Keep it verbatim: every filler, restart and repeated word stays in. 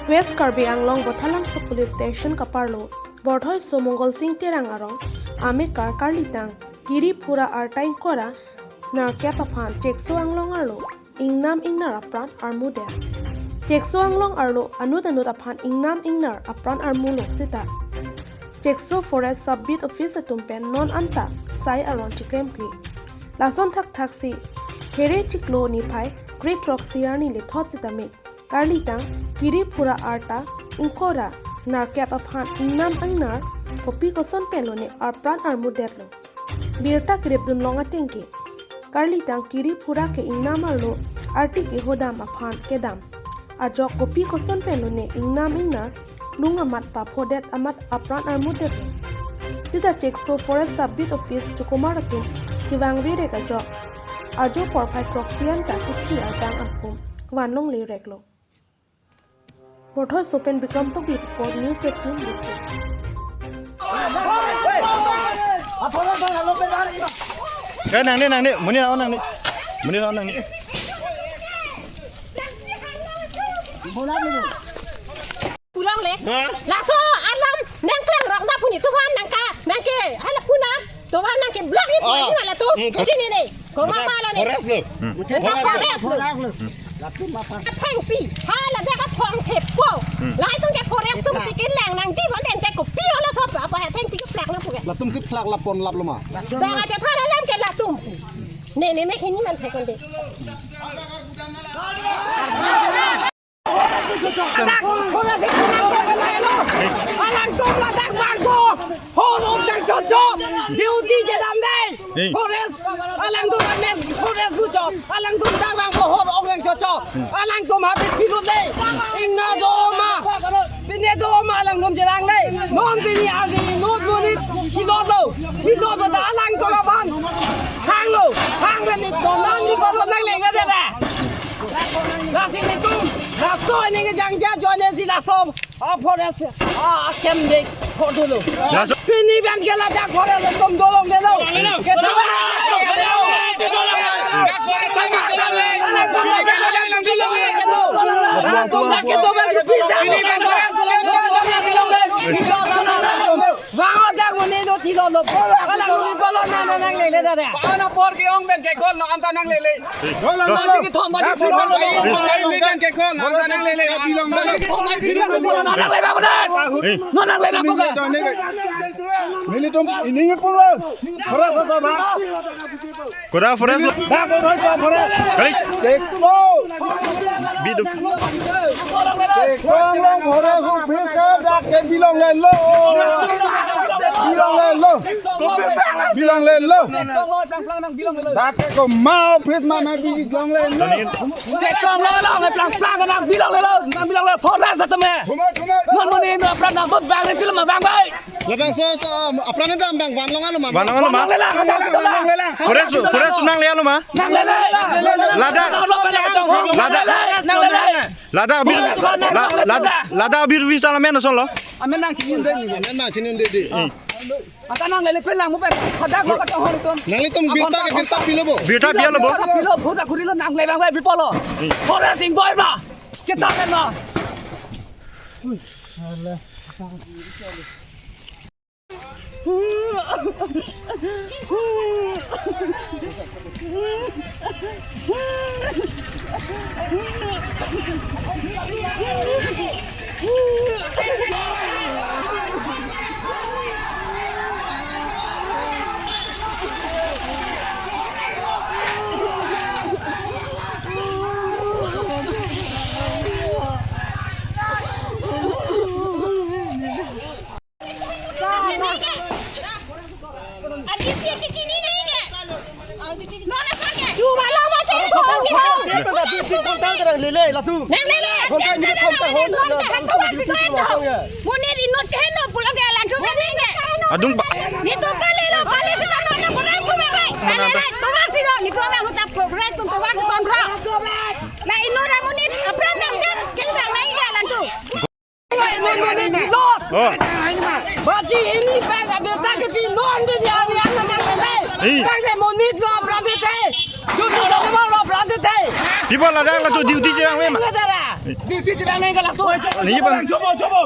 West Karbi Anglong Bothalangso Police Station kaparlo Borthoiso Mongol Sing Terang arong amekar karlitang Kiri Phura arta ingkoi ra nerkep aphan Chekso Anglong arlo ingnam ingnar apran armudet. Chekso Anglong arlo anut anut aphan ingnam ingnar apran armulo sita Chekso Forest Sub Beat Office atum pen non anta sai aron chiklemkle. Lason thakthaksi Here chiklo niphai kre throksi arni lethot sitame karlitang Kiri Phura arta ingkoi ra nerkep aphan ingnam ingnar kopi koson penlone apran armudetlo. Birta keripdun long atengke karlitang Kiri Phura ke ingnam arlo arti kehodam aphan kedam ajok kopi koson penlone ingnam ingnar lung amat paphodet amat apran armudet. Sita Chekso Forest Sub Beat Office chukumar atum chevangverek ajok ajo porphai throksi anta kechi artang atum vanlonglereklo. Borthoiso pen Bikram Tokbi report, News eighteen Diphu. Eh, nangne, nangne, monit nang, nangne. Monit nang, nangne. Pulang le. Hah? Laso alam nangklangrok na pu netum aphan nangka, nangke, hala pu na, netum aphan nangke block ni pu. Ah. Ni hala tu. Hmm. Chini ne. Komat ma la ne. Forest lo. Hmm. Forest lo. Forest lo. Athengpi. Hala dak athong thepo. Hmm. Lahai atum ke forest atum si kelang nangji aphan tangte kopi hala sop apa athengpi keplak nangpo ke. Latum si plak lapon laplo ma. Bang achethan alam ke latum. Ne ne me khini man thekon de. Alangtum ladak bangko. Hor ongdeng chocho. Duty jedam dei. Hey. Forest. Alangtum amen forest bucho. Alangtum dak bangko hor ongdeng chocho. Alangtum habit chilut dei. Ingnar do ma. Pine do ma alangtum jelang dei. Non pini agi inut monit chilotlo. Chilotlo ta alangtum aphan hanglo. Hang pen inut non di balo nang lenga dei. Lasi netum, laso ini ke jangja joine si laso, ah, forest, ah, akem dei, photo lo. Laso. Pini pen ke ladak forest atum dolong delo. Kedo. Bang odak muni do tilo lo. Alang muni balo na na nang lele dada. Ana por ke ong pen ke kol no anta nang lele. Bang ke thom bang ke thom bang ke kol no anta nang lele. Bang ke thom bang ke kol no nang lele bang. Hey. No nang lele ko. Nelitum ini pulo. Hara sa sa ba. Kodak forest lo. Dak forest, dak forest. Kali. Chekso. Biduf. Chekso lo forest office ke dak ke bilonglelo. Bilonglelo. Bilonglelo. Dak ke komat office mana bilonglelo. Chekso lo lo nang plang plang nang bilonglelo. Nang bilonglelo forest atum he. Khumai, khumai. Non muni no apran nang bot bang ri til ma bang bai. Labangso, so, apran dam bang vanlong alo ma. Vanlong alo ma. Vanlong lela. Forest, forest nang le alo ma. Nang lele. Ladak. Ladak. Nang lele. Ladak bir, la-, ladak, ladak bir visa la men solo. Amen nang chinin dei. Amen nang chinin dei. Ata nang lele pelang mo pen. Hadak lo ka hor itum. Nanglitum birta ke birta pilo bo. Birta pilo bo. Pilo, birta kurilo nang lele bang bipolo. Forest ingboi ma. Kita men ma. Adung pa. Oh. Baji ini bang abirta kiti non bini ani ana nang lele. Bang ke monit lo apran tete. Duty chevang nang ma lo, pran duty. People ladak laso duty chevang nang ma. Duty chevang nang ke laso. Neli bang. Chobo, chobo.